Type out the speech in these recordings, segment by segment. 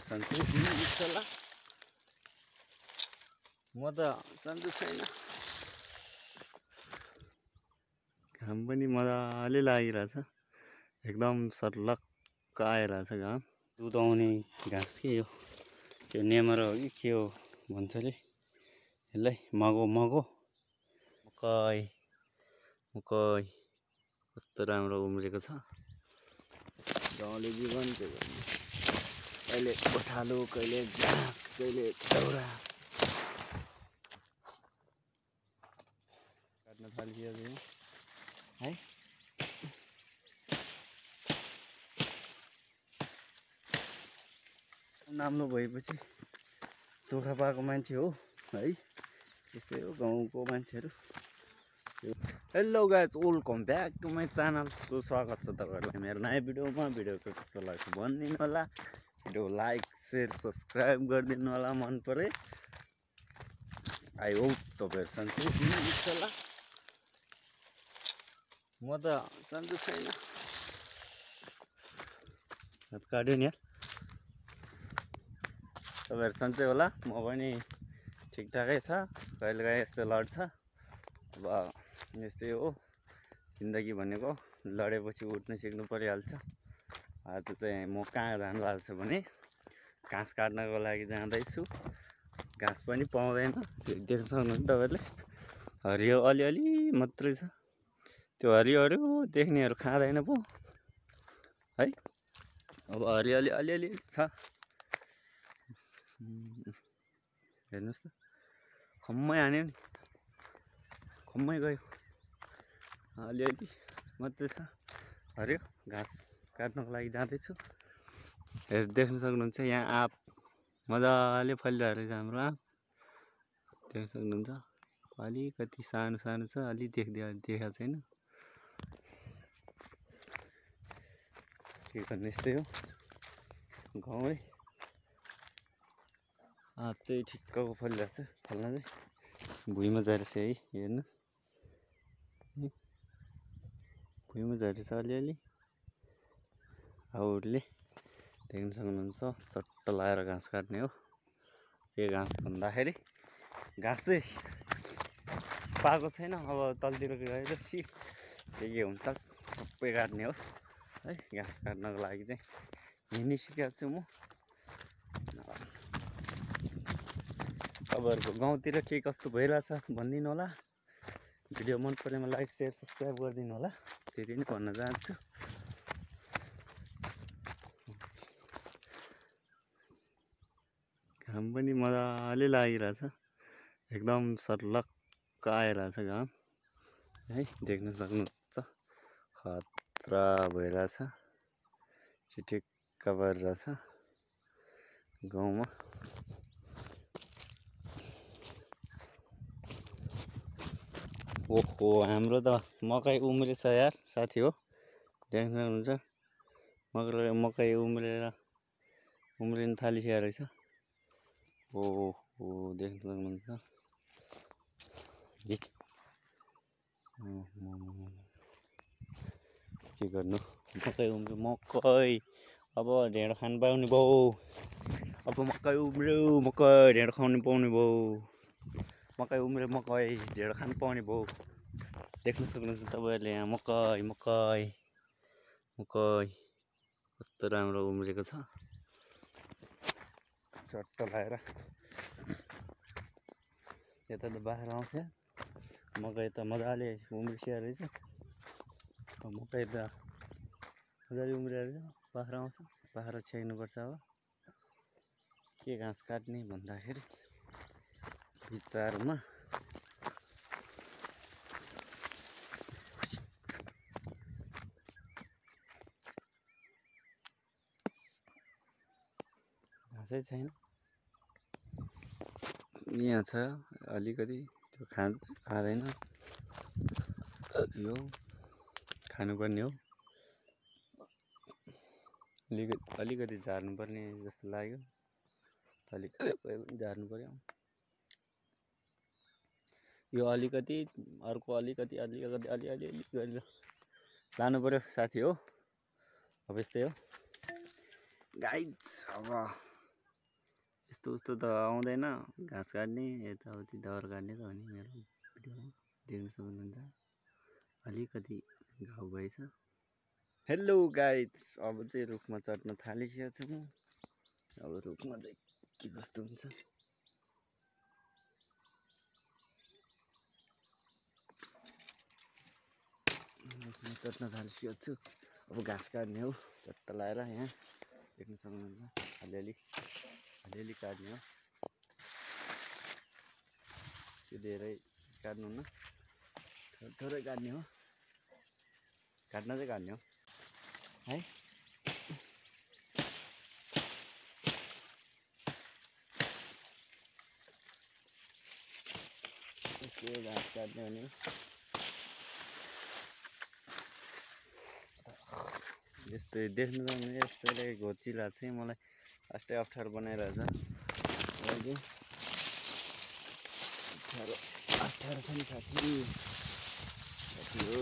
सन्चै ल म त सन्चो छैन। घाम पनि मजाले लागिरहेछ, एकदम सर्लक्क आइरहेछ घाम। दुध आउने घाँस के हो, त्यो नेमरा हो कि के हो भन्छ अरे यसलाई, मगो मगो मकै मकै कस्तो राम्रो उम्रेको छ। गाउँले जीवन के गर्नु, कहिले गोठालो कहिले घाँस कहिले दाउरा काट्न थालिसक्यो है। नाम्लो भएपछि दुःख पाएको मान्छे हो है, त्यस्तै हो गाउँको मान्छेहरू। Hello guys, welcome back to my channel. स्वागत छ तपाईँहरूलाई मेरो नयाँ भिडियोमा। भिडियोको कस्तो लाग्छ भनिदिनु होला, भिडियो लाइक सेयर सब्सक्राइब गरिदिनु होला मन परे। आई होप तपाईँहरू सन्चै हुनुहुन्छ होला। म त सन्चो छैन। काट्यो नि तपाईँहरू सन्चै होला, म पनि ठिकठाकै छ। कहिलेकाहीँ यस्तो लड्छ, अब यस्तै हो जिन्दगी भनेको। लडेपछि उठ्नु सिक्नु परिहाल्छ। आज चाहिँ म कहाँ जानु लाग्छ भने घाँस काट्नको लागि जाँदैछु। घाँस पनि पाउँदैन, देख्न सक्नुहुन्छ तपाईँहरूले। हरियो अलिअलि मात्रै छ, त्यो हरियो हरियो देख्नेहरू खाँदैन पो है। अब हरियाली अलिअलि छ, हेर्नुहोस् त, खम्मै हान्यो नि, खम्मै गयो। अलिअलि मात्रै छ हरियो। घाँस काट्नको लागि जाँदैछु। देख्न सक्नुहुन्छ यहाँ आँप मजाले फलिरहेको रहेछ हाम्रो आँप, देख्न सक्नुहुन्छ। अलिकति सानो सानो छ, अलि देखाएको छैन। के गर्ने, यस्तै हो गाउँै। आँप चाहिँ ठिक्कको फलिरहेको छ, फल्न चाहिँ भुइँमा झरेछ है, हेर्नुहोस् भुइँमा झरेछ अलिअलि। हाउडले देख्न सक्नुहुन्छ, चट्ट लगाएर घाँस काट्ने हो। के घाँस भन्दाखेरि घाँस चाहिँ पाएको छैन, अब तलतिर गएर के हुन्छ सबै काट्ने हो है। घाँस काट्नको लागि चाहिँ हिँडिसकेको छु म। तपाईँहरूको गाउँतिर के कस्तो भइरहेछ भनिदिनु होला। भिडियो मन परेमा लाइक सेयर सब्सक्राइब गरिदिनु होला, त्यति नै भन्न चाहन्छु। घाम पनि मजाले लागिरहेछ, एकदम सर्लक्क आइरहेछ घाम है, देख्न सक्नुहुन्छ। खतरा भइरहेछ, चिटिक्क परिरहेछ गाउँमा। ओहो, हाम्रो त मकै उम्रेछ यार साथी हो, देख्न सक्नुहुन्छ। मकै उम्रिन थालिसकेको रहेछ। ओहो, देख्न सक्नुहुन्छ। के गर्नु, मकै उम्रियो मकै। अब ढेँडो खानु पाउने भयो, अब मकै उम्रियो, मकै ढेँडो खानु पाउने भयो। मकै उम्रियो, मकै ढेँडो खानु पाउने भयो। देख्न सक्नुहुन्छ तपाईँहरूले यहाँ मकै मकै मकै कस्तो राम्रो उम्रेको छ, चट्ट लगाएर। यता त बाख्रा आउँछ, मकै त मजाले उम्रिसकेको रहेछ। मकै त मजाले उम्रिएको रहेछ, बाख्रा आउँछ, बाख्रा छ्याइनुपर्छ। अब के घाँस काट्ने भन्दाखेरि विचारमा घाँसै छैन। यहाँ छ अलिकति, त्यो खाँदैन, यो खानुपर्ने हो। अलिकति झार्नुपर्ने जस्तो लाग्यो, अलिकति झार्नु पर्यो। यो अलिकति, अर्को अलिकति अलिअलि गरेर लानु पर्यो साथी हो। अब यस्तै हो गाइज। अब यस्तो उस्तो त आउँदैन घाँस काट्ने यताउति दाउरा काट्ने त हो नि मेरो भिडियोमा देख्न सक्नुहुन्छ। अलिकति घाउ भएछ। हेलो गाइज, अब चाहिँ रुखमा चढ्न थालिसकेको छु म। अब रुखमा चाहिँ के कस्तो हुन्छ रुखमा चढ्न थालिसकेको छु। अब घाँस काट्ने हो चट्ट लाएर यहाँ देख्न सक्नुहुन्छ। अलिअलि काट्ने हो, त्यो धेरै काट्नुहुन्न, थोरै काट्ने हो। काट्न चाहिँ काट्ने हो है। यस्तो घाँस काट्ने भने यस्तो देख्नु भने यस्तोले घोचिला चाहिँ मलाई अस्ति अप्ठ्यारो बनाइरहेछ। अप्ठ्यारो छ नि साथी हो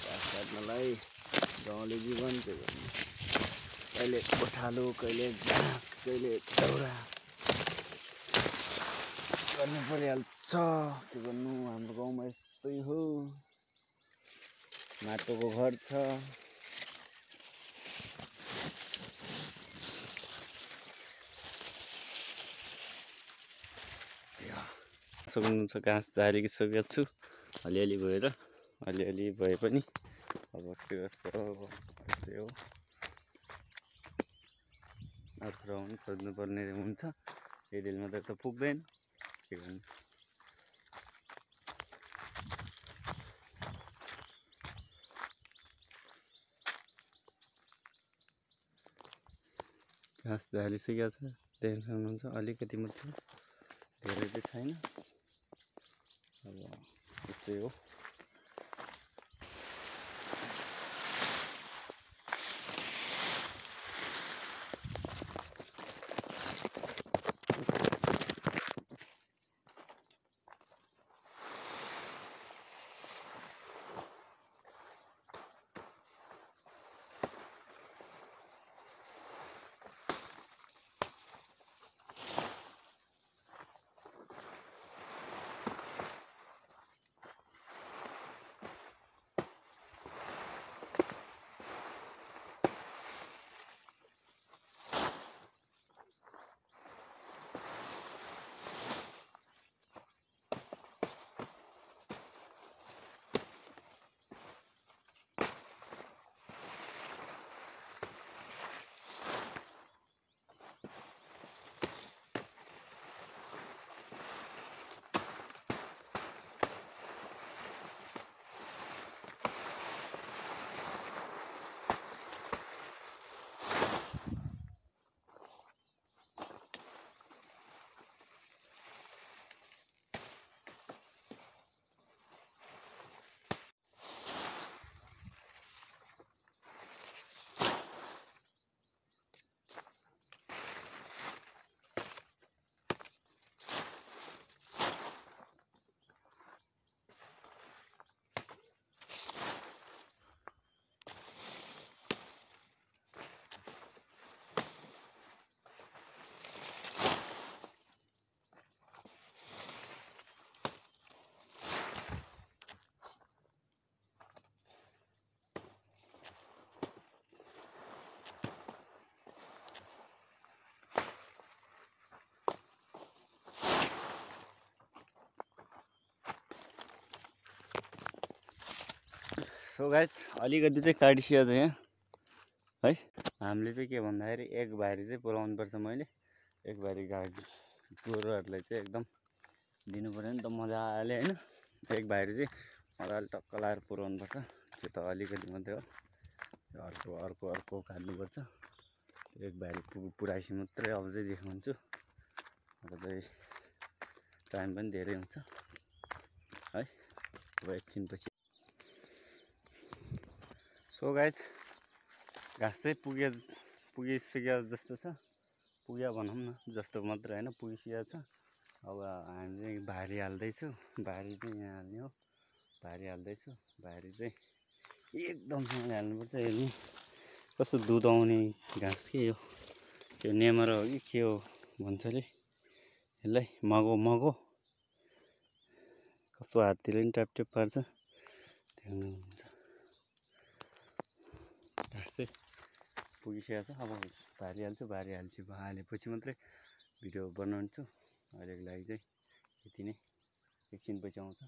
घाँस काट्नलाई। गाउँले जीवन त्यो भन्ने कहिले गोठालो कहिले घाँस कहिले दाउरा गर्नु परिहाल्छ। के गर्नु, हाम्रो गाउँमा यस्तै हो। माटोको घर छ। सक्नुहुन्छ घाँस झारिसकेको छु अलिअलि भए पनि। अब के गर्छ यस्तै हो। अर्को राउन्ड खोज्नुपर्ने हुन्छ। यति मात्रै त पुग्दैन, के गर्नु। घाँस झारिसकेको छ देख्न सक्नुहुन्छ। अलिकति मात्रै, धेरै चाहिँ छैन। अब यस्तै हो। सो गाइस, अलिकति चाहिँ काटिसकेको छ यहाँ है। हामीले चाहिँ के भन्दाखेरि एक भारी चाहिँ पुऱ्याउनु पर्छ। मैले एक भारी गाडी गोरुहरूलाई चाहिँ एकदम दिनु पऱ्यो नि त मजाले होइन। एक भारी चाहिँ मजाले टक्क लाएर पुऱ्याउनु पर्छ। त्यो त अलिकति मात्रै हो, अर्को काट्नुपर्छ। एक भारी पुऱ्याएपछि मात्रै अब चाहिँ देखाउँछु। अब चाहिँ टाइम पनि धेरै हुन्छ है। अब एकछिनपछि सो गाइस, घाँस चाहिँ पुगिसक्यो जस्तो छ। पुग्यो भनौँ न, जस्तो मात्रै होइन पुगिसकेको छ। अब हामी चाहिँ भारी हाल्दैछु। भारी चाहिँ यहाँ हाल्ने हो। भारी हाल्दैछु। भारी चाहिँ एकदमसँगले हाल्नुपर्छ। हेर्नु कस्तो दुध आउने घाँस के यो। त्यो नेमरा हो कि के हो भन्छ अरे यसलाई, मगो कस्तो हातले पनि ट्याप पार्छ देख्नुहुन्छ। घाँस चाहिँ पुगिसकेको छ, अब भारिहाल्छु, हालेपछि मात्रै भिडियो बनाउँछु। अहिलेको लागि चाहिँ यति नै, एकछिनपछि आउँछ।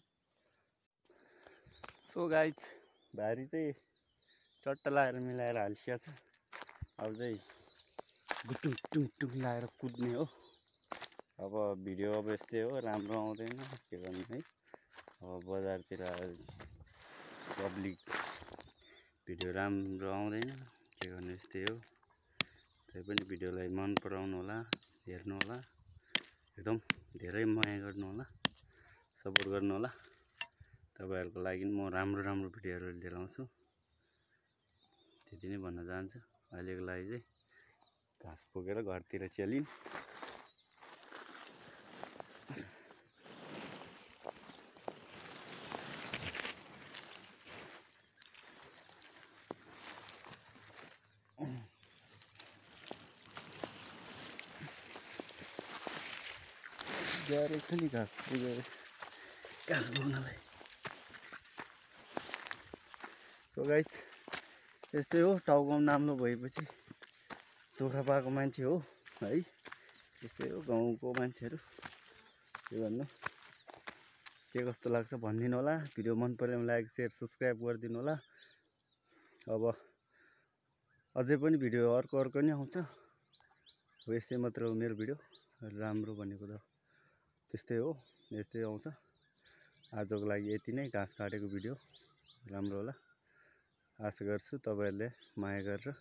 सो गाइज भारी चाहिँ चट्ट लगाएर मिलाएर हालिसकेको छ। अब चाहिँ गुटुङ टुङ टुङ लगाएर कुद्ने हो। अब भिडियो अब यस्तै हो, राम्रो आउँदैन के गर्नु है। अब बजारतिर पब्लिक भिडियो राम्रो आउँदैन, के गर्नु, यस्तै हो। त्यही पनि भिडियोलाई मन पराउनु होला, हेर्नु होला, एकदम धेरै माया गर्नु होला, सपोर्ट गर्नु होला। तपाईँहरूको लागि म राम्रो भिडियोहरू लिएर आउँछु। त्यति नै भन्न चाहन्छु। अहिलेको लागि चाहिँ घाँस पुगेर घरतिर चलिन्। गाह्रो छ नि घाँस पुग्नलाई। सो गाइज यस्तै हो, टाउको नाम्लो भएपछि दुःख पाएको मान्छे हो है। यस्तै हो गाउँको मान्छेहरू, के गर्नु। के कस्तो लाग्छ भनिदिनु होला। भिडियो मन पऱ्यो भने लाइक सेयर सब्सक्राइब गरिदिनु होला। अब अझै पनि भिडियो अर्को नै आउँछ। हो यस्तै मात्र हो मेरो भिडियो, राम्रो भनेको त त्यस्तै हो, यस्तै आउँछ। आजको लागि यति नै, घाँस काटेको भिडियो राम्रो होला। आशा गर्छु तपाईँहरूले माया गरेर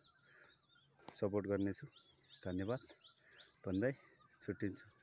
सपोर्ट गर्नेछु। धन्यवाद भन्दै छुट्टिन्छु।